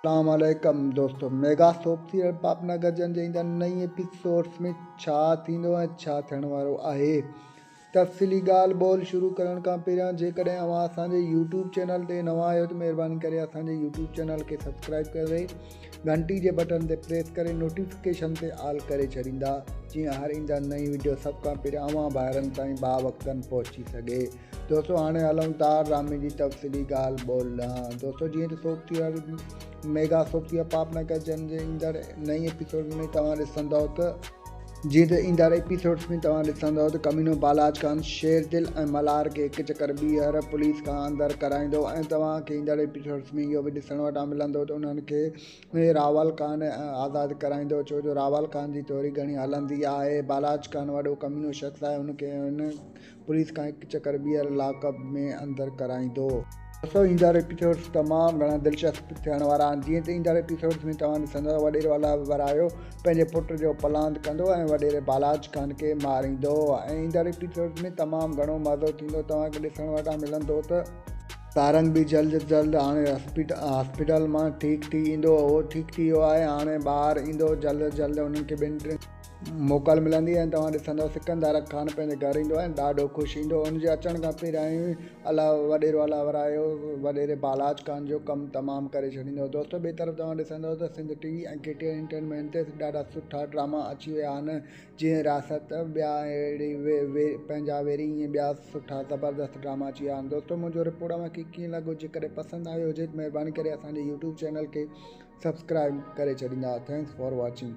اسلام عليڪم دوستو ميگا سوپ سيريل پاپ نه گجن جي ايندڙ نئين ايپيسوڊس ۾ ڇا ٿيندو ۽ ڇا ٿيڻ وارو آهي تفصيلي ڳالهه ٻولهه شروع ڪرڻ کان پهريان جيڪڏهن اوهان اسان جي يوٽيوب چينل تي نوان آهيو ته مهرباني ڪري اسان جي يوٽيوب چينل کي سبسڪرائب ڪري گهنٽي جي بٽڻ تي پريس ڪري نوٽيفڪيشن تي آل ڪري ڇڏيندا جيئن هر ايندڙ نئين وڊيو سڀ کان پهريان اوهان ڀائرن تائين با وقتن پهچي سگهي. دوستو هاڻي هلون ٿا ڊرامي جي تفصيلي ڳالهه ٻولهه ڏانهن. دوستو جيئن ته سوپ ٿي ويا ميگا سوپ ٿي ويا پاپ نه ڪجن جي ايندڙ نئين ايپيسوڊ ۾ توهان ڏسندؤ ته جيئن ته ايندڙ ايپيسوڊس ۾ توهان ڏسندؤ ته ڪمينو بالاچ خان شير دل ۽ ملهار کي هڪ چڪر ٻيهر پوليس کان اندر ڪرائيندو ۽ توهان کي ايندڙ ايپيسوڊس ۾ اهو به ڏسڻ وٽان ملندو ته انهن کي راول خان آزاد ڪرائيندو ڇو جو راول خان جي ٿوري گهڻي هلندي آهي بالاچ خان وڏو ڪمينو شخص آهي ان کي ان پوليس کان هڪ چڪر ٻيهر لاڪ اپ ۾ اندر ڪرائيندو. دوستو ايندڙ ايپيسوڊس تمام گهڻا دلچسپ ٿيڻ وارا آهن جيئن ته ايندڙ ايپيسوڊس ۾ توهان ڏسندا ته وڏيرو الله ورايو پنهنجي پٽ جو پلاند ڪندو ۽ وڏيري بالاچ خان کي ماريندو ۽ ايندڙ ايپيسوڊس ۾ تمام گهڻو مزو ٿيندو توهان کي ڏسڻ وٽان ملندو ته سارنگ به جلد از جلد هاڻي هاسپيٽل مان ٺيڪ ٿي ايندو اهو ٺيڪ ٿي ويو آهي هاڻي ٻاهر ايندو جلد از جلد انهن کي ٻن ٽن موڪل ملندي ۽ توهان ڏسندؤ سڪندر خان پنهنجي گهر ايندو ۽ ڏاڍو خوش ايندو. هن جي اچڻ کان پهريان ئي الله وڏيرو الله ورايو وڏيري بالاچ خان جو ڪم تمام ڪري ڇڏيندو. دوستو ٻئي طرف توهان ڏسندؤ ته Sindh T V ۽ K T N entertainment تي ڏاڍا سٺا ڊراما اچي ويا آهن جيئن رياست ٻيا اهڙي پنهنجا ويري ائين ٻيا سٺا زبردست ڊراما اچي ويا آهن. دوستو منهنجو رپورٽ اوهان کي ڪيئن لڳو جيڪڏهن پسند آيو هجي ته مهرباني ڪري اسان جي يوٽيوب چينل کي سبسڪرائب ڪري ڇڏيندا. Thanks for watching.